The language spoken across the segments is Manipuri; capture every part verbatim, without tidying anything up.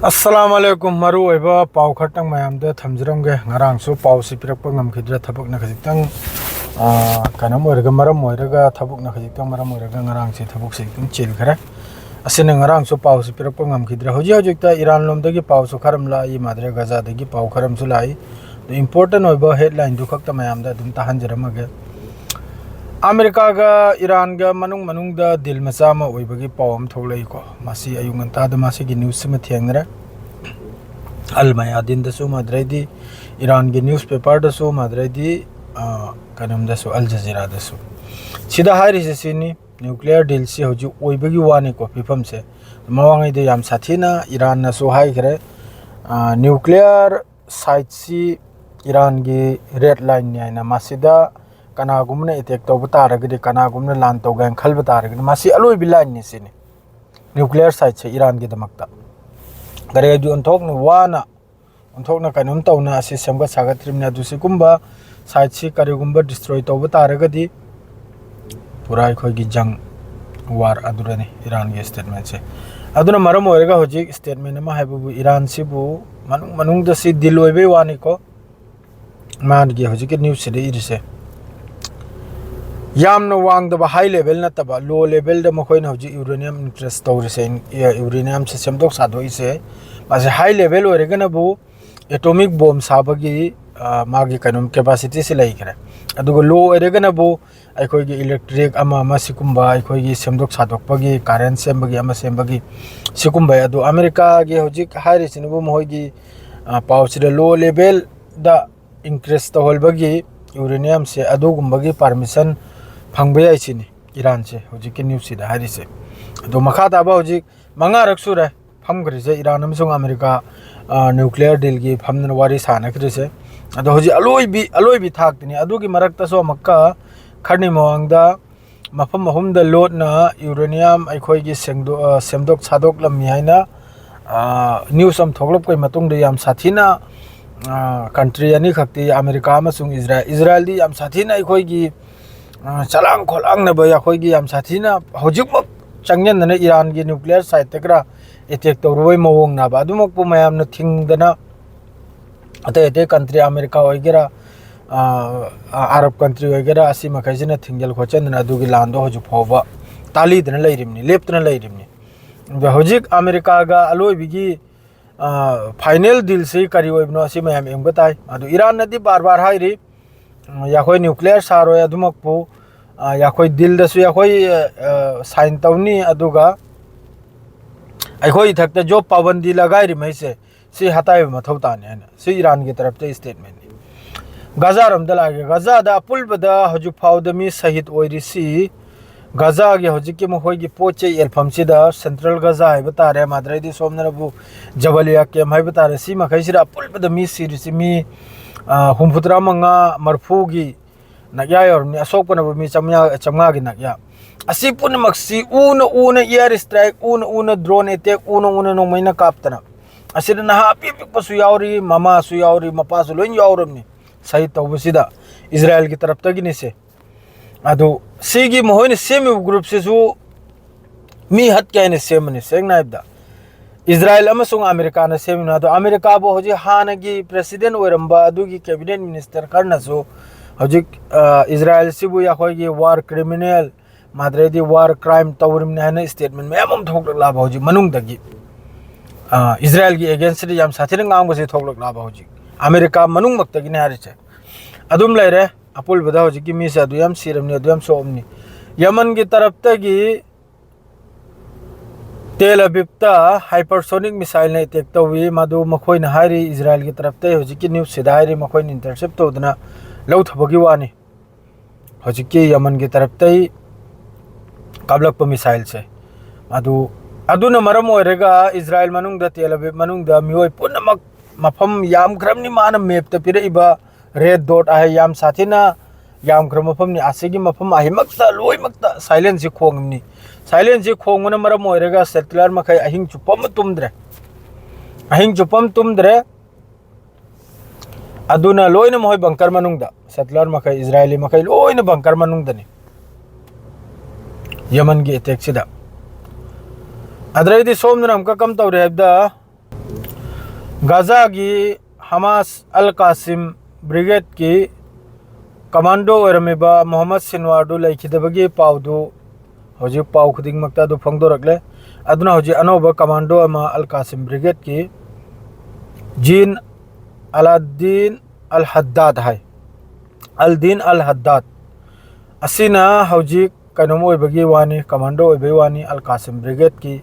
ꯑꯁꯂꯥꯝ ꯑꯂꯩꯀꯨꯝ꯫ ꯃꯔꯨꯑꯣꯏꯕ ꯄꯥꯎ ꯈꯔꯇꯪ ꯃꯌꯥꯝꯗ ꯊꯝꯖꯔꯝꯒꯦ꯫ ꯉꯔꯥꯡꯁꯨ ꯄꯥꯎꯁꯤ ꯄꯤꯔꯛꯄ ꯉꯝꯈꯤꯗ꯭ꯔꯦ, ꯊꯕꯛꯅ ꯈꯖꯤꯛꯇꯪ, ꯑ, ꯀꯩꯅꯣꯝ ꯑꯣꯏꯔꯒ, ꯃꯔꯝ ꯑꯣꯏꯔꯒ, ꯊꯕꯛꯅ ꯈꯖꯤꯛꯇꯪ ꯃꯔꯝ ꯑꯣꯏꯔꯒ ꯉꯔꯥꯡꯁꯦ ꯊꯕꯛꯁꯦ ꯈꯤꯇꯪ ꯆꯤꯟꯈ꯭ꯔꯦ꯫ ꯑꯁꯤꯅ ꯉꯔꯥꯡꯁꯨ ꯄꯥꯎꯁꯤ ꯄꯤꯔꯛꯄ ꯉꯝꯈꯤꯗ꯭ꯔꯦ꯫ ꯍꯧꯖꯤꯛ ꯍꯧꯖꯤꯛꯇ ꯏꯔꯥꯟ ꯂꯣꯝꯗꯒꯤ ꯄꯥꯎꯁꯨ ꯈꯔ ꯑꯃ ꯂꯥꯛꯏ, ꯃꯥꯗ꯭ꯔꯦ ꯒꯖꯥꯗꯒꯤ ꯄꯥꯎ ꯈꯔ ꯑꯃꯁꯨ ꯂꯥꯛꯏ꯫ ꯑꯗꯨ important ꯑꯣꯏꯕ headlineꯗꯨ ꯈꯛꯇ ꯃꯌꯥꯝꯗ ꯑꯗꯨꯝ ꯇꯥꯍꯟꯖꯔꯝꯃꯒꯦ꯫ ꯑꯃꯦꯔꯤꯀꯥꯒ ꯏꯔꯥꯟꯒ ꯃꯅꯨꯡ ꯃꯅꯨꯡꯗ deal ꯃꯆꯥ ꯑꯃ ꯑꯣꯏꯕꯒꯤ ꯄꯥꯎ ꯑꯃ ꯊꯣꯛꯂꯛꯏꯀꯣ꯫ ꯃꯁꯤ ꯑꯌꯨꯛ ꯉꯟꯇꯥꯗ ꯃꯁꯤꯒꯤ news ꯑꯃ ꯊꯦꯡꯅꯔꯦ꯫ ꯑꯜ ꯃꯌꯥꯗꯤꯟꯗꯁꯨ, ꯃꯥꯗ꯭ꯔꯩꯗꯤ ꯏꯔꯥꯟꯒꯤ newspaperꯗꯁꯨ, ꯃꯥꯗ꯭ꯔꯩꯗꯤ, ꯑ, ꯀꯩꯅꯣꯝꯗꯁꯨ, ꯑꯜ ꯖꯖꯤꯔꯥꯗꯁꯨ꯫ ꯁꯤꯗ ꯍꯥꯏꯔꯤꯁꯦ ꯁꯤꯅꯤ, nuclear dealꯁꯤ ꯍꯧꯖꯤꯛ ꯑꯣꯏꯕꯒꯤ ꯋꯥꯅꯤꯀꯣ ꯐꯤꯕꯝꯁꯦ꯫ ꯃꯃꯥꯡꯉꯩꯗ ꯌꯥꯝ ꯁꯥꯊꯤꯅ ꯏꯔꯥꯟꯅꯁꯨ ꯍꯥꯏꯈ꯭ꯔꯦ, ꯑ, nuclear siteꯁꯤ ꯏꯔꯥꯟꯒꯤ red lineꯅꯤ ꯍꯥꯏꯅ, ꯃꯁꯤꯗ ꯀꯅꯥꯒꯨꯝꯕꯅ attack ꯇꯧꯕ ꯇꯥꯔꯒꯗꯤ, ꯀꯅꯥꯒꯨꯝꯕꯅ ꯂꯥꯟ ꯇꯧꯒꯦ ꯍꯥꯏꯅ ꯈꯜꯕ ꯇꯥꯔꯒꯗꯤ, ꯃꯁꯤ ꯑꯂꯣꯏꯕ lineꯅꯤ ꯁꯤꯅꯤ꯫ Nuclear siteꯁꯦ ꯏꯔꯥꯟꯒꯤꯗꯃꯛꯇ ꯀꯔꯤꯒꯤ ꯑꯣꯟꯊꯣꯛꯅ ꯋꯥꯅ, ꯑꯣꯟꯊꯣꯛꯅ ꯀꯩꯅꯣꯝ ꯇꯧꯅ ꯑꯁꯤ ꯁꯦꯝꯒꯠ ꯁꯥꯒꯠꯇ꯭ꯔꯤꯕꯅꯤ꯫ ꯑꯗꯨ ꯁꯤꯒꯨꯝꯕ siteꯁꯤ ꯀꯔꯤꯒꯨꯝꯕ destroy ꯇꯧꯕ ꯇꯥꯔꯒꯗꯤ ꯄꯨꯔꯥ ꯑꯩꯈꯣꯏꯒꯤ ꯖꯪ, war ꯑꯗꯨꯗꯅꯤ ꯏꯔꯥꯟꯒꯤ statementꯁꯦ꯫ ꯑꯗꯨꯅ ꯃꯔꯝ ꯑꯣꯏꯔꯒ ꯍꯧꯖꯤꯛ statement ꯑꯃ ꯍꯥꯏꯕꯕꯨ ꯏꯔꯥꯟꯁꯤꯕꯨ ꯃꯅꯨꯡ ꯃꯅꯨꯡꯗ ꯁꯤ deal ꯑꯣꯏꯕꯩ ꯋꯥꯅꯤꯀꯣ꯫ ꯃꯥꯒꯤ ꯍꯧꯖꯤꯛꯀꯤ newsꯁꯤꯗ ꯏꯔꯤꯁꯦ ꯌꯥꯝꯅ ꯋꯥꯡꯗꯕ, high level ꯅꯠꯇꯕ, low levelꯗ ꯃꯈꯣꯏꯅ ꯍꯧꯖꯤꯛ uranium increase ꯇꯧꯔꯤꯁꯦ, uraniumꯁꯦ ꯁꯦꯝꯗꯣꯛ ꯁꯥꯗꯣꯛꯏꯁꯦ꯫ ꯃꯥꯁꯦ high level ꯑꯣꯏꯔꯒꯅꯕꯨ atomic bomb ꯁꯥꯕꯒꯤ, ꯑ, ꯃꯥꯒꯤ ꯀꯩꯅꯣꯝ capacityꯁꯦ ꯂꯩꯈ꯭ꯔꯦ꯫ ꯑꯗꯨꯒ low ꯑꯣꯏꯔꯒꯅꯕꯨ ꯑꯩꯈꯣꯏꯒꯤ electric ꯑꯃ ꯑꯃ ꯁꯤꯒꯨꯝꯕ ꯑꯩꯈꯣꯏꯒꯤ ꯁꯦꯝꯗꯣꯛ ꯁꯥꯗꯣꯛꯄꯒꯤ, current ꯁꯦꯝꯕꯒꯤ, ꯑꯃ ꯁꯦꯝꯕꯒꯤ, ꯁꯤꯒꯨꯝꯕ꯫ ꯑꯗꯨ ꯑꯃꯦꯔꯤꯀꯥꯒꯤ ꯍꯧꯖꯤꯛ ꯍꯥꯏꯔꯤꯁꯤꯅꯕꯨ ꯃꯈꯣꯏꯒꯤ, ꯑ, ꯄꯥꯎꯁꯤꯗ low levelꯗ increase ꯇꯧꯍꯟꯕꯒꯤ uraniumꯁꯦ ꯑꯗꯨꯒꯨꯝꯕꯒꯤ permission ꯐꯪꯕ ꯌꯥꯏ ꯁꯤꯅꯤ ꯏꯔꯥꯟꯁꯦ ꯍꯧꯖꯤꯛꯀꯤ newsꯁꯤꯗ ꯍꯥꯏꯔꯤꯁꯦ꯫ ꯑꯗꯣ ꯃꯈꯥ ꯇꯥꯕ ꯍꯧꯖꯤꯛ ꯃꯉꯥꯔꯛ ꯁꯨꯔꯦ ꯐꯝꯈ꯭ꯔꯤꯁꯦ ꯏꯔꯥꯟ ꯑꯃꯁꯨꯡ ꯑꯃꯦꯔꯤꯀꯥ, ꯑ, nuclear dealꯒꯤ ꯐꯝꯗꯨꯅ ꯋꯥꯔꯤ ꯁꯥꯟꯅꯈ꯭ꯔꯤꯁꯦ꯫ ꯑꯗꯣ ꯍꯧꯖꯤꯛ ꯑꯂꯣꯏꯕꯤ, ꯑꯂꯣꯏꯕꯤ ꯊꯥꯛꯇꯅꯤ꯫ ꯑꯗꯨꯒꯤ ꯃꯔꯛꯇꯁꯨ ꯑꯃꯨꯛꯀ ꯈꯔꯅꯤ ꯃꯃꯥꯡꯗ ꯃꯐꯝ ꯑꯍꯨꯝꯗ ꯂꯣꯠꯅ uranium ꯑꯩꯈꯣꯏꯒꯤ ꯁꯦꯡꯗꯣꯛ-, ꯑ, ꯁꯦꯝꯗꯣꯛ ꯁꯥꯗꯣꯛꯂꯝꯃꯤ ꯍꯥꯏꯅ, ꯑ, news ꯑꯃ ꯊꯣꯛꯂꯛꯄꯒꯤ ꯃꯇꯨꯡꯗ ꯌꯥꯝ ꯁꯥꯊꯤꯅ, ꯑ, country ꯑꯅꯤꯈꯛꯇꯤ, ꯑꯃꯦꯔꯤꯀꯥ ꯑꯃꯁꯨꯡ ꯏꯖꯔꯥꯏꯜ, ꯏꯖꯔꯥꯏꯜꯗꯤ ꯌꯥꯝ ꯁꯥꯊꯤꯅ ꯑꯩꯈꯣꯏꯒꯤ, ꯑ, ꯆꯂꯥꯡ ꯈꯣꯠꯂꯥꯡꯅꯕ ꯑꯩꯈꯣꯏꯒꯤ ꯌꯥꯝ ꯁꯥꯊꯤꯅ ꯍꯧꯖꯤꯛꯃꯛ ꯆꯪꯁꯤꯟꯗꯅ ꯏꯔꯥꯟꯒꯤ nuclear siteꯇ ꯈꯔ ꯑꯦꯇꯦꯛ ꯇꯧꯔꯨꯕꯩ ꯃꯑꯣꯡꯅꯦꯕ꯫ ꯑꯗꯨꯃꯛꯄꯨ ꯃꯌꯥꯝꯅ ꯊꯤꯡꯗꯅ, ꯑꯇꯩ ꯑꯇꯩ ꯀꯟꯇ꯭ꯔꯤ, ꯑꯃꯦꯔꯤꯀꯥ ꯑꯣꯏꯒꯦꯔꯥ, ꯑ, ꯑ, ꯑꯔꯕ ꯀꯟꯇ꯭ꯔꯤ ꯑꯣꯏꯒꯦꯔꯥ, ꯑꯁꯤ ꯃꯈꯩꯁꯤꯅ ꯊꯤꯡꯖꯤꯜ ꯈꯣꯠꯆꯤꯟꯗꯅ ꯑꯗꯨꯒꯤ ꯂꯥꯟꯗꯣ ꯍꯧꯖꯤꯛ ꯐꯥꯎꯕ ꯇꯥꯂꯤꯗꯅ ꯂꯩꯔꯤꯕꯅꯤ, ꯂꯦꯞꯇꯅ ꯂꯩꯔꯤꯕꯅꯤ꯫ ꯑꯗꯣ ꯍꯧꯖꯤꯛ ꯑꯃꯦꯔꯤꯀꯥꯒ ꯑꯂꯣꯏꯕꯤꯒꯤ, ꯑ, ꯐꯥꯏꯅꯦꯜ ꯗꯤꯜꯁꯤ ꯀꯔꯤ ꯑꯣꯏꯕꯅꯣ, ꯑꯁꯤ ꯃꯌꯥꯝ ꯌꯦꯡꯕ ꯇꯥꯏ꯫ ꯑꯗꯨ ꯏꯔꯥꯟꯅꯗꯤ ꯕꯥꯔ ꯕꯥꯔ ꯍꯥꯏꯔꯤ, ꯎꯝ, ꯑꯩꯈꯣꯏ ꯅ꯭ꯌꯨꯀ꯭ꯂꯤꯌꯔ ꯁꯥꯔꯣꯏ, ꯑꯗꯨꯃꯛꯄꯨ, ꯑ, ꯑꯩꯈꯣꯏ ꯗꯤꯜꯗꯁꯨ ꯑꯩꯈꯣꯏ, ꯑ, ꯑ, ꯁꯥꯏꯟ ꯇꯧꯅꯤ, ꯑꯗꯨꯒ ꯑꯩꯈꯣꯏ ꯏꯊꯛꯇ ꯖꯣꯕ ꯄꯥꯕꯟꯗꯤ ꯂꯒꯥꯏꯔꯤꯃꯩꯁꯦ, ꯁꯤ ꯍꯇꯥꯏꯕ ꯃꯊꯧ ꯇꯥꯅꯤ ꯍꯥꯏꯅ, ꯁꯤ ꯏꯔꯥꯟꯒꯤ ꯇꯔꯞꯇ ꯁ꯭ꯇꯦꯠꯃꯦꯟꯅꯤ꯫ ꯒꯖꯥꯔꯣꯝꯗ ꯂꯥꯛꯑꯒꯦ꯫ ꯒꯖꯥꯗ ꯑꯄꯨꯟꯕꯗ ꯍꯧꯖꯤꯛ ꯐꯥꯎꯗ ꯃꯤ ꯁꯍꯤꯗ ꯑꯣꯏꯔꯤꯁꯤ, ꯒꯖꯥꯒꯤ ꯍꯧꯖꯤꯛꯀꯤ ꯃꯈꯣꯏꯒꯤ ꯄꯣꯠ ꯆꯩ ꯌꯦꯜꯐꯝꯁꯤꯗ, ꯁꯦꯟꯇ꯭ꯔꯦꯜ ꯒꯖꯥ ꯍꯥꯏꯕ ꯇꯥꯔꯦ, ꯃꯥꯗ꯭ꯔꯩꯗꯤ ꯁꯣꯝꯅꯔꯕꯨ ꯖꯕꯂꯤꯌꯥ ꯀꯦꯝ ꯍꯥꯏꯕ ꯇꯥꯔꯦ, ꯁꯤ ꯃꯈꯩꯁꯤꯗ ꯑꯄꯨꯟꯕꯗ ꯃꯤ ꯁꯤꯔꯤꯁꯤ ꯃꯤ, ꯑ, ꯍꯨꯝꯐꯨꯇꯔꯥ ꯃꯉꯥ, ꯃꯔꯤꯐꯨꯒꯤ ꯅꯛꯌꯥ ꯌꯧꯔꯝꯅꯤ, ꯑꯁꯣꯛꯄꯅꯕꯨ ꯃꯤ ꯆꯥꯝꯃꯉꯥ, ꯆꯥꯝꯃꯉꯥꯒꯤ ꯅꯛꯌꯥ꯫ ꯑꯁꯤ ꯄꯨꯝꯅꯃꯛꯁꯤ ꯎꯅ ꯎꯅ air strike, ꯎꯅ ꯎꯅ drone attack, ꯎꯅ ꯎꯅ ꯅꯣꯡꯃꯩꯅ ꯀꯥꯞꯇꯅ, ꯑꯁꯤꯗ ꯅꯍꯥ ꯑꯄꯤꯛ ꯑꯄꯤꯛꯄꯁꯨ ꯌꯥꯎꯔꯤ, ꯃꯃꯥꯁꯨ ꯌꯥꯎꯔꯤ, ꯃꯄꯥꯁꯨ ꯂꯣꯏ ꯌꯥꯎꯔꯕꯅꯤ꯫ ꯁꯍꯤꯗ ꯇꯧꯕꯁꯤꯗ ꯏꯖꯔꯥꯌꯦꯜꯒꯤ ꯇꯔꯞꯇꯒꯤꯅꯤꯁꯦ꯫ ꯑꯗꯨ ꯁꯤꯒꯤ ꯃꯈꯣꯏꯅ ꯁꯦꯝꯃꯤꯕ ꯒ꯭ꯔꯨꯞꯁꯤꯁꯨ ꯃꯤ ꯍꯠꯀꯦ ꯍꯥꯏꯅ ꯁꯦꯝꯕꯅꯤ, ꯁꯦꯡꯅ ꯍꯥꯏꯕꯗ꯫ ꯏꯖꯔꯥꯌꯦꯜ ꯑꯃꯁꯨꯡ ꯑꯃꯦꯔꯤꯀꯥꯅ ꯁꯦꯝꯃꯤꯅ꯫ ꯑꯗꯣ ꯑꯃꯦꯔꯤꯀꯥꯕꯨ ꯍꯧꯖꯤꯛ ꯍꯥꯟꯅꯒꯤ ꯄ꯭ꯔꯦꯁꯤꯗꯦꯟ ꯑꯣꯏꯔꯝꯕ ꯑꯗꯨꯒꯤ ꯀꯦꯕꯤꯅꯦꯠ ꯃꯤꯅꯤꯁꯇꯔ ꯈꯔꯅꯁꯨ ꯍꯧꯖꯤꯛ, ꯑ, ꯏꯖꯔꯥꯌꯦꯜꯁꯤꯕꯨ ꯑꯩꯈꯣꯏꯒꯤ ꯋꯥꯔ ꯀ꯭ꯔꯤꯃꯤꯅꯦꯜ, ꯃꯥꯗ꯭ꯔꯩꯗꯤ ꯋꯥꯔ ꯀ꯭ꯔꯥꯏꯝ ꯇꯧꯔꯤꯕꯅꯤ ꯍꯥꯏꯅ ꯁ꯭ꯇꯦꯠꯃꯦꯟ ꯃꯌꯥꯝ ꯑꯃ ꯊꯣꯛꯂꯛꯂꯕ ꯍꯧꯖꯤꯛ ꯃꯅꯨꯡꯗꯒꯤ, ꯑ, ꯏꯖꯔꯥꯌꯦꯜꯒꯤ ꯑꯦꯒꯦꯟꯁꯇ ꯌꯥꯝ ꯁꯥꯊꯤꯅ ꯉꯥꯡꯕꯁꯦ ꯊꯣꯛꯂꯛꯂꯕ ꯍꯧꯖꯤꯛ ꯑꯃꯦꯔꯤꯀꯥ ꯃꯅꯨꯡꯃꯛꯇꯒꯤꯅꯦ ꯍꯥꯏꯔꯤꯁꯦ꯫ ꯑꯗꯨꯝ ꯂꯩꯔꯦ꯫ ꯑꯄꯨꯜꯕꯗ ꯍꯧꯖꯤꯛꯀꯤ ꯃꯤꯁꯦ ꯑꯗꯨ ꯌꯥꯝ ꯁꯤꯔꯝꯅꯤ, ꯑꯗꯨ ꯌꯥꯝ ꯁꯣꯛꯑꯝꯅꯤ꯫ ꯌꯃꯟꯒꯤ ꯇꯔꯞꯇꯒꯤ ꯇꯦꯜ ꯑꯕꯤꯕꯇ ꯍꯥꯏꯄꯔꯁꯣꯅꯤꯛ ꯃꯤꯁꯥꯏꯜꯅ ꯑꯦꯇꯦꯛ ꯇꯧꯏ꯫ ꯃꯗꯨ ꯃꯈꯣꯏꯅ ꯍꯥꯏꯔꯤ, ꯏꯖꯔꯥꯌꯦꯜꯒꯤ ꯇꯔꯞꯇ ꯍꯧꯖꯤꯛꯀꯤ ꯅ꯭ꯌꯨꯁꯁꯤꯗ ꯍꯥꯏꯔꯤ, ꯃꯈꯣꯏꯅ ꯏꯟꯇꯔꯁꯦꯞ ꯇꯧꯗꯅ ꯂꯧꯊꯕꯒꯤ ꯋꯥꯅꯤ꯫ ꯍꯧꯖꯤꯛꯀꯤ ꯌꯃꯟꯒꯤ ꯇꯔꯞꯇꯩ ꯀꯥꯞꯂꯛꯄ ꯃꯤꯁꯥꯏꯜꯁꯦ꯫ ꯑꯗꯨ, ꯑꯗꯨꯅ ꯃꯔꯝ ꯑꯣꯏꯔꯒ ꯏꯖꯔꯥꯌꯦꯜ ꯃꯅꯨꯡꯗ, ꯇꯦꯜ ꯑꯕꯤꯕ ꯃꯅꯨꯡꯗ ꯃꯤꯑꯣꯏ ꯄꯨꯝꯅꯃꯛ, ꯃꯐꯝ ꯌꯥꯝꯈ꯭ꯔꯕꯅꯤ ꯃꯥꯅ ꯃꯦꯞꯇ ꯄꯤꯔꯛꯏꯕ ꯔꯦꯗ ꯗꯣꯠ ꯍꯥꯏ, ꯌꯥꯝ ꯁꯥꯊꯤꯅ ꯌꯥꯝꯈ꯭ꯔꯕ ꯃꯐꯝꯅꯤ꯫ ꯑꯁꯤꯒꯤ ꯃꯐꯝ ꯑꯍꯤꯃꯛꯇ ꯂꯣꯏꯅꯃꯛꯇ ꯁꯥꯏꯂꯦꯟꯁꯁꯤ ꯈꯣꯡꯉꯤꯕꯅꯤ꯫ ꯁꯥꯏꯂꯦꯟꯁꯁꯤ ꯈꯣꯡꯕꯅ ꯃꯔꯝ ꯑꯣꯏꯔꯒ ꯁꯦꯇꯂꯔ ꯃꯈꯩ ꯑꯍꯤꯡ ꯆꯨꯞꯄ ꯑꯃ ꯇꯨꯝꯗ꯭ꯔꯦ꯫ ꯑꯍꯤꯡ ꯆꯨꯞꯄ ꯑꯃ ꯇꯨꯝꯗ꯭ꯔꯦ꯫ ꯑꯗꯨꯅ ꯂꯣꯏꯅ ꯃꯈꯣꯏ ꯕꯪꯀꯔ ꯃꯅꯨꯡꯗ, ꯁꯦꯇꯂꯔ ꯃꯈꯩ, ꯏꯖꯔꯥꯌꯦꯂꯤ ꯃꯈꯩ ꯂꯣꯏꯅ ꯕꯪꯀꯔ ꯃꯅꯨꯡꯗꯅꯤ꯫ ꯌꯃꯟꯒꯤ ꯑꯦꯇꯦꯛꯁꯤꯗ꯫ ꯑꯗꯩꯗꯤ ꯁꯣꯝꯗꯅ ꯑꯃꯨꯛꯀ ꯀꯝ ꯇꯧꯔꯦ ꯍꯥꯏꯕꯗ, ꯒꯥꯖꯥꯒꯤ ꯍꯃꯥꯁ ꯑꯜ ꯀꯥꯁꯤꯝ ꯕ꯭ꯔꯤꯒꯦꯗꯀꯤ ꯀꯃꯥꯟꯗꯣ ꯑꯣꯏꯔꯝꯃꯤꯕ ꯃꯣꯍꯝꯃꯗ ꯁꯤꯟꯋꯥꯔꯗꯨ ꯂꯩꯈꯤꯗꯕꯒꯤ ꯄꯥꯎꯗꯨ ꯍꯧꯖꯤꯛ ꯄꯥꯎ ꯈꯨꯗꯤꯡꯃꯛꯇ ꯑꯗꯨ ꯐꯣꯡꯗꯣꯔꯛꯂꯦ꯫ ꯑꯗꯨꯅ ꯍꯧꯖꯤꯛ ꯑꯅꯧꯕ ꯀꯃꯥꯟꯗꯣ ꯑꯃ ꯑꯜ ꯀꯥꯁꯤꯝ ꯕ꯭ꯔꯤꯒꯦꯗꯀꯤ ꯖꯤꯟ ꯑꯂꯥꯗꯤꯟ ꯑꯜ ꯍꯗꯥꯗ ꯍꯥꯏ, ꯑꯜꯗꯤꯟ ꯑꯜ ꯍꯗꯥꯗ ꯑꯁꯤꯅ ꯍꯧꯖꯤꯛ ꯀꯩꯅꯣꯝ ꯑꯣꯏꯕꯒꯤ ꯋꯥꯅꯤ, ꯀꯃꯥꯟꯗꯣ ꯑꯣꯏꯕꯒꯤ ꯋꯥꯅꯤ꯫ ꯑꯜ ꯀꯥꯁꯤꯝ ꯕ꯭ꯔꯤꯒꯦꯗꯀꯤ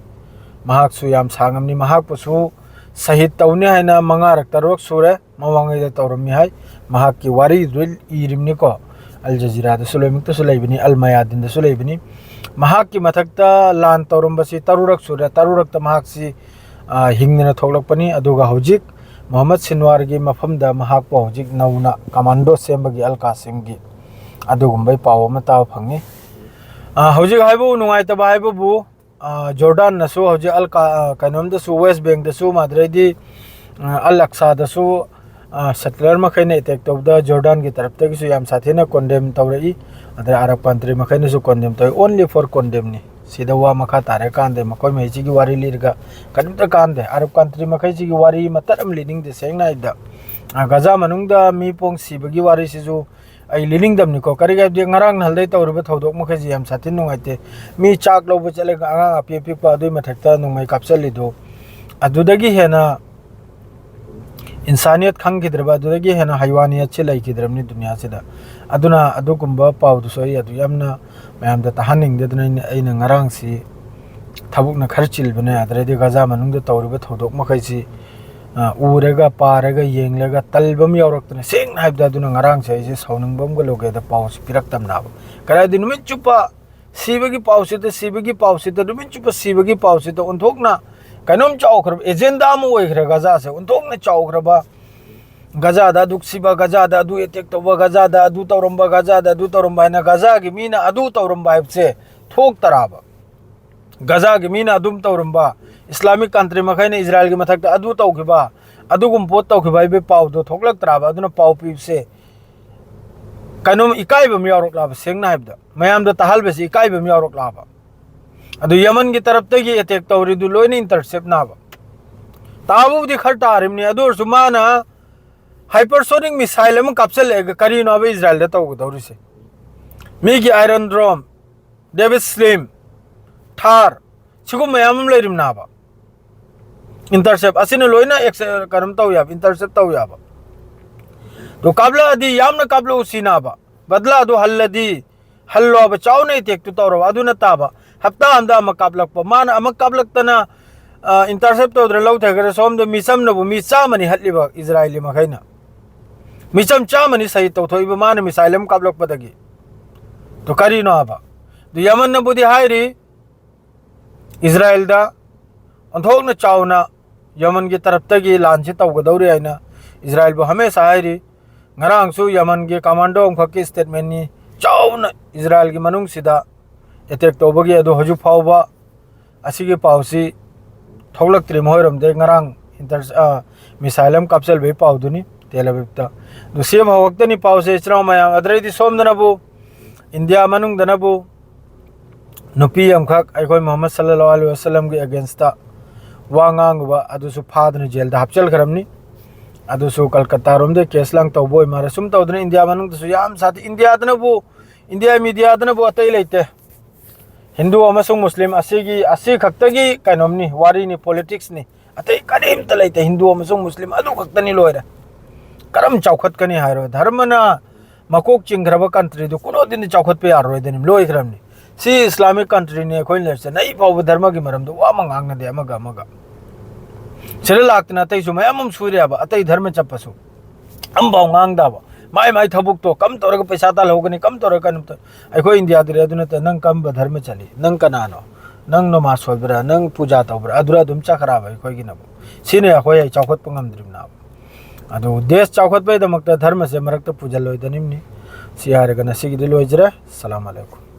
ꯃꯍꯥꯛꯁꯨ ꯌꯥꯝ ꯁꯥꯡꯉꯝꯅꯤ꯫ ꯃꯍꯥꯛꯄꯨꯁꯨ ꯁꯍꯤꯗ ꯇꯧꯅꯤ ꯍꯥꯏꯅ ꯃꯉꯥꯔꯛ ꯇꯔꯨꯛ ꯁꯨꯔꯦ ꯃꯃꯥꯡꯉꯩꯗ ꯇꯧꯔꯝꯃꯤ ꯍꯥꯏ꯫ ꯃꯍꯥꯛꯀꯤ ꯋꯥꯔꯤꯗꯨ ꯏꯔꯤꯕꯅꯤꯀꯣ, ꯑꯜ ꯖꯖꯤꯔꯥꯗꯁꯨ ꯂꯣꯏꯅꯃꯛꯇꯁꯨ ꯂꯩꯕꯅꯤ, ꯑꯜ ꯃꯌꯥꯗꯤꯟꯗꯁꯨ ꯂꯩꯕꯅꯤ꯫ ꯃꯍꯥꯛꯀꯤ ꯃꯊꯛꯇ ꯂꯥꯟ ꯇꯧꯔꯝꯕꯁꯤ ꯇꯔꯨꯔꯛ ꯁꯨꯔꯦ꯫ ꯇꯔꯨꯔꯛꯇ ꯃꯍꯥꯛꯁꯤ, ꯑ, ꯍꯤꯡꯗꯅ ꯊꯣꯛꯂꯛꯄꯅꯤ꯫ ꯑꯗꯨꯒ ꯍꯧꯖꯤꯛ ꯃꯣꯍꯝꯃꯗ ꯁꯤꯟꯋꯥꯔꯒꯤ ꯃꯐꯝꯗ ꯃꯍꯥꯛꯄꯨ ꯍꯧꯖꯤꯛ ꯅꯧꯅ ꯀꯃꯥꯟꯗꯣ ꯁꯦꯝꯕꯒꯤ ꯑꯜ ꯀꯥꯁꯤꯝꯒꯤ ꯑꯗꯨꯒꯨꯝꯕꯒꯤ ꯄꯥꯎ ꯑꯃ ꯇꯥꯕ ꯐꯪꯉꯤ꯫ ꯑ, ꯍꯧꯖꯤꯛ ꯍꯥꯏꯕꯨ ꯅꯨꯡꯉꯥꯏꯇꯕ ꯍꯥꯏꯕꯕꯨ, ꯑ, ꯖꯣꯔꯗꯥꯟꯅꯁꯨ ꯍꯧꯖꯤꯛ ꯑꯜ ꯀꯥ-, ꯑ, ꯀꯩꯅꯣꯝꯗꯁꯨ, ꯋꯦꯁ ꯕꯦꯡꯗꯁꯨ, ꯃꯥꯗ꯭ꯔꯩꯗꯤ, ꯑ, ꯑꯜ ꯑꯛꯁꯥꯗꯁꯨ, ꯑ, ꯁꯦꯇꯂꯔ ꯃꯈꯩꯅ ꯑꯦꯇꯦꯛ ꯇꯧꯕꯗ ꯖꯣꯔꯗꯥꯟꯒꯤ ꯇꯔꯞꯇꯒꯤꯁꯨ ꯌꯥꯝ ꯁꯥꯊꯤꯅ ꯀꯣꯟꯗꯦꯝ ꯇꯧꯔꯛꯏ꯫ ꯑꯗꯩ ꯑꯔꯕ ꯀꯟꯇ꯭ꯔꯤ ꯃꯈꯩꯅꯁꯨ ꯀꯣꯟꯗꯦꯝ ꯇꯧꯏ꯫ Only for ꯀꯣꯟꯗꯦꯝꯅꯤ꯫ ꯁꯤꯗ ꯋꯥ ꯃꯈꯥ ꯇꯥꯔꯦ ꯀꯥꯟꯗꯦ꯫ ꯃꯈꯣꯏ ꯃꯍꯩꯁꯤꯒꯤ ꯋꯥꯔꯤ ꯂꯤꯔꯒ ꯀꯔꯤꯝꯇ ꯀꯥꯟꯗꯦ꯫ ꯑꯔꯕ ꯀꯟꯇ꯭ꯔꯤ ꯃꯈꯩꯁꯤꯒꯤ ꯋꯥꯔꯤ ꯃꯇꯠ ꯑꯃ ꯂꯤꯅꯤꯡꯗꯦ꯫ ꯁꯦꯡꯅ ꯍꯥꯏꯕꯗ, ꯑ, ꯒꯖꯥ ꯃꯅꯨꯡꯗ ꯃꯤ ꯄꯣꯡ ꯁꯤꯕꯒꯤ ꯋꯥꯔꯤꯁꯤꯁꯨ ꯑꯩ ꯂꯤꯅꯤꯡꯗꯕꯅꯤꯀꯣ꯫ ꯀꯔꯤꯒꯤ ꯍꯥꯏꯕꯗꯤ ꯉꯔꯥꯡ ꯅꯍꯥꯟꯗꯩ ꯇꯧꯔꯤꯕ ꯊꯧꯗꯣꯛ ꯃꯈꯩꯁꯤ ꯌꯥꯝ ꯁꯥꯊꯤꯅ ꯅꯨꯡꯉꯥꯏꯇꯦ꯫ ꯃꯤ ꯆꯥꯛ ꯂꯧꯕ ꯆꯠꯂꯒ ꯑꯉꯥꯡ ꯑꯄꯤꯛ ꯑꯄꯤꯛꯄ, ꯑꯗꯨꯏ ꯃꯊꯛꯇ ꯅꯣꯡꯃꯩ ꯀꯥꯞꯆꯜꯂꯤꯗꯨ, ꯑꯗꯨꯗꯒꯤ ꯍꯦꯟꯅ ꯏꯟꯁꯥꯅꯤꯌꯠ ꯈꯪꯈꯤꯗ꯭ꯔꯕ, ꯑꯗꯨꯗꯒꯤ ꯍꯦꯟꯅ ꯍꯩꯋꯥꯅꯤꯌꯠꯁꯤ ꯂꯩꯈꯤꯗ꯭ꯔꯕꯅꯤ ꯗꯨꯅꯤꯌꯥꯁꯤꯗ꯫ ꯑꯗꯨꯅ ꯑꯗꯨꯒꯨꯝꯕ ꯄꯥꯎꯗꯨꯁꯨ ꯑꯩ ꯑꯗꯨ ꯌꯥꯝꯅ ꯃꯌꯥꯝꯗ ꯇꯥꯍꯟꯅꯤꯡꯗꯗꯅ ꯑꯩꯅ, ꯑꯩꯅ ꯉꯔꯥꯡꯁꯤ ꯊꯕꯛꯅ ꯈꯔ ꯆꯤꯜꯕꯅꯦ꯫ ꯑꯗꯨꯗꯩꯗꯤ ꯒꯖꯥ ꯃꯅꯨꯡꯗ ꯇꯧꯔꯤꯕ ꯊꯧꯗꯣꯛ ꯃꯈꯩꯁꯤ, ꯑ, ꯎꯔꯒ, ꯄꯥꯔꯒ, ꯌꯦꯡꯂꯒ ꯇꯜꯕ ꯑꯃ ꯌꯥꯎꯔꯛꯇꯅ, ꯁꯦꯡꯅ ꯍꯥꯏꯕꯗ ꯑꯗꯨꯅ ꯉꯔꯥꯡꯁꯦ ꯑꯩꯁꯦ ꯁꯥꯎꯅꯤꯡꯕ ꯑꯃꯒ ꯂꯣꯏꯒꯦꯗ ꯄꯥꯎꯁꯤ ꯄꯤꯔꯛꯇꯕꯅꯦꯕ꯫ ꯀꯔꯥꯏꯗꯤ ꯅꯨꯃꯤꯠ ꯆꯨꯞꯄ ꯁꯤꯕꯒꯤ ꯄꯥꯎꯁꯤꯗ, ꯁꯤꯕꯒꯤ ꯄꯥꯎꯁꯤꯗ, ꯅꯨꯃꯤꯠ ꯆꯨꯞꯄ ꯁꯤꯕꯒꯤ ꯄꯥꯎꯁꯤꯗ ꯑꯣꯟꯊꯣꯛꯅ ꯀꯩꯅꯣꯝ ꯆꯥꯎꯈ꯭ꯔꯕ ꯑꯦꯖꯦꯟꯗꯥ ꯑꯃ ꯑꯣꯏꯈ꯭ꯔꯦ ꯒꯖꯥꯁꯦ꯫ ꯑꯣꯟꯊꯣꯛꯅ ꯆꯥꯎꯈ꯭ꯔꯕ, ꯒꯖꯥꯗ ꯑꯗꯨꯛ ꯁꯤꯕ, ꯒꯖꯥꯗ ꯑꯗꯨ ꯑꯦꯇꯦꯛ ꯇꯧꯕ, ꯒꯖꯥꯗ ꯑꯗꯨ ꯇꯧꯔꯝꯕ, ꯒꯖꯥꯗ ꯑꯗꯨ ꯇꯧꯔꯝꯕ ꯍꯥꯏꯅ ꯒꯖꯥꯒꯤ ꯃꯤꯅ ꯑꯗꯨ ꯇꯧꯔꯝꯕ ꯍꯥꯏꯕꯁꯦ ꯊꯣꯛꯇꯔꯕ? ꯒꯖꯥꯒꯤ ꯃꯤꯅ ꯑꯗꯨꯝ ꯇꯧꯔꯝꯕ, ꯏꯁꯂꯥꯃꯤꯛ ꯀꯟꯇ꯭ꯔꯤ ꯃꯈꯩꯅ ꯏꯖꯔꯥꯏꯜꯒꯤ ꯃꯊꯛꯇ ꯑꯗꯨ ꯇꯧꯈꯤꯕ, ꯑꯗꯨꯒꯨꯝꯕ ꯄꯣꯠ ꯇꯧꯈꯤꯕ ꯍꯥꯏꯕꯒꯤ ꯄꯥꯎꯗꯣ ꯊꯣꯛꯂꯛꯇ꯭ꯔꯕ? ꯑꯗꯨꯅ ꯄꯥꯎ ꯄꯤꯕꯁꯦ ꯀꯩꯅꯣꯝ ꯏꯀꯥꯏꯕ ꯑꯃ ꯌꯥꯎꯔꯛꯂꯕ? ꯁꯦꯡꯅ ꯍꯥꯏꯕꯗ, ꯃꯌꯥꯝꯗ ꯇꯥꯍꯜꯕꯁꯦ ꯏꯀꯥꯏꯕ ꯑꯃ ꯌꯥꯎꯔꯛꯂꯕ? ꯑꯗꯨ ꯌꯃꯟꯒꯤ ꯇꯔꯞꯇꯒꯤ ꯑꯦꯇꯦꯛ ꯇꯧꯔꯤꯗꯨ ꯂꯣꯏꯅ ꯏꯟꯇꯔꯁꯦꯞꯅꯕ꯫ ꯇꯥꯕꯕꯨꯗꯤ ꯈꯔ ꯇꯥꯔꯤꯕꯅꯤ, ꯑꯗꯨ ꯑꯣꯏꯔꯁꯨ ꯃꯥꯅ ꯍꯥꯏꯄꯔꯁꯣꯅꯤꯛ ꯃꯤꯁꯥꯏꯜ ꯑꯃ ꯀꯥꯞꯁꯤꯜꯂꯛꯑꯒ ꯀꯔꯤꯅꯣ ꯍꯥꯏꯕ ꯏꯁꯔꯥꯏꯜꯗ ꯇꯧꯒꯗꯧꯔꯤꯁꯦ? ꯃꯤꯒꯤ ꯑꯥꯏꯔꯟ ꯗ꯭ꯔꯣꯝ, ꯗꯦꯕꯤꯠ ꯁ꯭ꯂꯤꯝ, ꯊꯥꯔ, ꯁꯤꯒꯨꯝꯕ ꯃꯌꯥꯝ ꯑꯃ ꯂꯩꯔꯤꯕꯅꯦꯕ꯫ ꯏꯟꯇꯔꯁꯦꯞ ꯑꯁꯤꯅ ꯂꯣꯏꯅ ꯑꯦꯛꯁ-, ꯀꯩꯅꯣꯝ ꯇꯧ ꯌꯥꯕ, ꯏꯟꯇꯔꯁꯦꯞ ꯇꯧ ꯌꯥꯕ꯫ ꯑꯗꯨ ꯀꯥꯞꯂꯛꯑꯗꯤ ꯌꯥꯝꯅ ꯀꯥꯞꯂꯛꯎ ꯁꯤꯅꯦꯕ꯫ ꯕꯗꯂꯥꯗꯨ ꯍꯜꯂꯗꯤ, ꯍꯜꯂꯣꯕ, ꯆꯥꯎꯅ ꯑꯦꯇꯦꯛꯇꯨ ꯇꯧꯔꯕ꯫ ꯑꯗꯨ ꯅꯠꯇꯕ, ꯍꯞꯇꯥ ꯑꯃꯗ ꯑꯃ ꯀꯥꯞꯂꯛꯄ, ꯃꯥꯅ ꯑꯃ ꯀꯥꯞꯂꯛꯇꯅ, ꯑ, ꯏꯟꯇꯔꯁꯦꯞ ꯇꯧꯗꯅ ꯂꯧꯊꯈ꯭ꯔꯦ꯫ ꯁꯣꯝꯗ ꯃꯤꯆꯝꯅꯕꯨ ꯃꯤ ꯆꯥꯝꯃꯅꯤ ꯍꯠꯂꯤꯕ ꯏꯖꯔꯥꯏꯂꯤ ꯃꯈꯩꯅ꯫ ꯃꯤꯆꯝ ꯆꯥꯝꯃꯅꯤ ꯁꯍꯤꯗ ꯇꯧꯊꯣꯛꯏꯕ ꯃꯥꯅ ꯃꯤꯁꯥꯏꯜ ꯑꯃ ꯀꯥꯞꯂꯛꯄꯗꯒꯤ꯫ ꯑꯗꯨ ꯀꯔꯤꯅꯣ ꯍꯥꯏꯕ? ꯑꯗꯨ ꯌꯃꯟꯅꯕꯨꯗꯤ ꯍꯥꯏꯔꯤ, ꯏꯖꯔꯥꯏꯜꯗ ꯑꯣꯟꯊꯣꯛꯅ ꯆꯥꯎꯅ ꯌꯃꯟꯒꯤ ꯇꯔꯞꯇꯒꯤ ꯂꯥꯟꯁꯤ ꯇꯧꯒꯗꯧꯔꯤ ꯍꯥꯏꯅ ꯏꯖꯔꯥꯏꯜꯕꯨ ꯍꯃꯦꯁꯥ ꯍꯥꯏꯔꯤ꯫ ꯉꯔꯥꯡꯁꯨ ꯌꯃꯟꯒꯤ ꯀꯃꯥꯟꯗꯣ ꯑꯃꯈꯛꯀꯤ ꯁ꯭ꯇꯦꯠꯃꯦꯟꯅꯤ, ꯆꯥꯎꯅ ꯏꯖꯔꯥꯏꯜꯒꯤ ꯃꯅꯨꯡꯁꯤꯗ ꯑꯦꯇꯦꯛ ꯇꯧꯕꯒꯤ꯫ ꯑꯗꯨ ꯍꯧꯖꯤꯛ ꯐꯥꯎꯕ ꯑꯁꯤꯒꯤ ꯄꯥꯎꯁꯤ ꯊꯣꯛꯂꯛꯇ꯭ꯔꯤ꯫ ꯃꯈꯣꯏꯔꯣꯝꯗꯩ ꯉꯔꯥꯡ ꯏꯟꯇꯔ-, ꯑ, ꯃꯤꯁꯥꯏꯜ ꯑꯃ ꯀꯥꯞꯆꯜꯕꯒꯤ ꯄꯥꯎꯗꯨꯅꯤ ꯇꯦꯜ ꯑꯕꯤꯕꯇ꯫ ꯑꯗꯨ ꯁꯤ ꯑꯃ ꯍꯧꯔꯛꯇꯅꯤ ꯄꯥꯎꯁꯦ, ꯏꯆꯤꯟ ꯏꯅꯥꯎ ꯃꯌꯥꯝ꯫ ꯑꯗꯨꯗꯩꯗꯤ ꯁꯣꯝꯗꯅꯕꯨ, ꯏꯟꯗꯤꯌꯥ ꯃꯅꯨꯡꯗꯅꯕꯨ ꯅꯨꯄꯤ ꯑꯃꯈꯛ ꯑꯩꯈꯣꯏ ꯃꯨꯍꯝꯃꯗ ꯁꯜꯂꯜꯂꯥꯍꯨ ꯑꯂꯩꯍꯤ ꯋꯥꯁꯜꯂꯝꯒꯤ ꯑꯦꯒꯦꯟꯁꯇ ꯋꯥ ꯉꯥꯡꯉꯨꯕ ꯑꯗꯨꯁꯨ ꯐꯥꯗꯨꯅ ꯖꯦꯜꯗ ꯍꯥꯞꯆꯤꯟꯈ꯭ꯔꯕꯅꯤ꯫ ꯑꯗꯨꯁꯨ ꯀꯜꯀꯇꯥꯔꯣꯝꯗ ꯀꯦꯁ ꯂꯥꯡ ꯇꯧꯕ ꯑꯣꯏ ꯃꯥꯜꯂꯦ꯫ ꯁꯨꯝ ꯇꯧꯗꯅ ꯏꯟꯗꯤꯌꯥ ꯃꯅꯨꯡꯗꯁꯨ ꯌꯥꯝ ꯁꯥꯊꯤ꯫ ꯏꯟꯗꯤꯌꯥꯗꯅꯕꯨ, ꯏꯟꯗꯤꯌꯥ ꯃꯤꯗꯤꯌꯥꯗꯅꯕꯨ ꯑꯇꯩ ꯂꯩꯇꯦ꯫ ꯍꯤꯟꯗꯨ ꯑꯃꯁꯨꯡ ꯃꯨꯁꯂꯤꯝ ꯑꯁꯤꯒꯤ, ꯑꯁꯤ ꯈꯛꯇꯒꯤ ꯀꯩꯅꯣꯝꯅꯤ, ꯋꯥꯔꯤꯅꯤ, ꯄꯣꯂꯤꯇꯤꯛꯁꯅꯤ꯫ ꯑꯇꯩ ꯀꯔꯤꯝꯇ ꯂꯩꯇꯦ꯫ ꯍꯤꯟꯗꯨ ꯑꯃꯁꯨꯡ ꯃꯨꯁꯂꯤꯝ ꯑꯗꯨ ꯈꯛꯇꯅꯤ, ꯂꯣꯏꯔꯦ꯫ ꯀꯔꯝ ꯆꯥꯎꯈꯠꯀꯅꯤ ꯍꯥꯏꯔꯣ? ꯙꯔꯃꯅ ꯃꯀꯣꯛ ꯆꯤꯡꯈ꯭ꯔꯕ ꯀꯟꯇ꯭ꯔꯤꯗꯨ ꯀꯨꯅꯣꯗꯤꯟꯗꯤ ꯆꯥꯎꯈꯠꯄ ꯌꯥꯔꯔꯣꯏꯗꯣꯏꯅꯤ, ꯂꯣꯏꯈ꯭ꯔꯕꯅꯤ꯫ ꯁꯤ ꯏꯁꯂꯥꯃꯤꯛ ꯀꯟꯇ꯭ꯔꯤꯅꯤ ꯑꯩꯈꯣꯏꯅ ꯂꯩꯔꯤꯁꯦ꯫ ꯅꯩ ꯐꯥꯎꯕ ꯙꯔꯃꯒꯤ ꯃꯔꯝꯗ ꯋꯥ ꯑꯃ ꯉꯥꯡꯅꯗꯦ ꯑꯃꯒ ꯑꯃꯒ꯫ ꯁꯤꯗ ꯂꯥꯛꯇꯅ ꯑꯇꯩꯁꯨ ꯃꯌꯥꯝ ꯑꯃ ꯁꯨꯔꯦꯕ, ꯑꯇꯩ ꯙꯔꯃ ꯆꯠꯄꯁꯨ꯫ ꯑꯝꯐꯥꯎ ꯉꯥꯡꯗꯕ꯫ ꯃꯥꯏ ꯃꯥꯏ ꯊꯕꯛꯇꯣ ꯀꯝ ꯇꯧꯔꯒ ꯄꯩꯁꯥ ꯇꯥꯜꯍꯧꯒꯅꯤ, ꯀꯝ ꯇꯧꯔꯒ ꯀꯩꯅꯣꯝ ꯇꯧ-, ꯑꯩꯈꯣꯏ ꯏꯟꯗꯤꯌꯥꯗꯗꯤ ꯑꯗꯨ ꯅꯠꯇꯦ꯫ ꯅꯪ ꯀꯔꯝꯕ ꯙꯔꯃ ꯆꯠꯂꯤ? ꯅꯪ ꯀꯅꯥꯅꯣ? ꯅꯪ ꯅꯃꯥꯖ ꯁꯣꯟꯕ꯭ꯔꯥ? ꯅꯪ ꯄꯨꯖꯥ ꯇꯧꯕ꯭ꯔꯥ? ꯑꯗꯨꯔ ꯑꯗꯨꯝ ꯆꯠꯈ꯭ꯔꯕ ꯑꯩꯈꯣꯏꯒꯤꯅꯕꯨ꯫ ꯁꯤꯅ ꯑꯩꯈꯣꯏ ꯆꯥꯎꯈꯠꯄ ꯉꯝꯗ꯭ꯔꯤꯕꯅꯦꯕ꯫ ꯑꯗꯨ ꯗꯦꯁ ꯆꯥꯎꯈꯠꯄꯒꯤꯗꯃꯛꯇ ꯙꯔꯃꯁꯦ ꯃꯔꯛꯇ ꯄꯨꯁꯤꯜꯂꯣꯏꯗꯅꯤꯝꯅꯤ꯫ ꯁꯤ ꯍꯥꯏꯔꯒ ꯉꯁꯤꯒꯤꯗꯤ ꯂꯣꯏꯖꯔꯦ꯫ ꯁꯂꯥꯝ ꯑꯂꯩꯀꯨꯝ꯫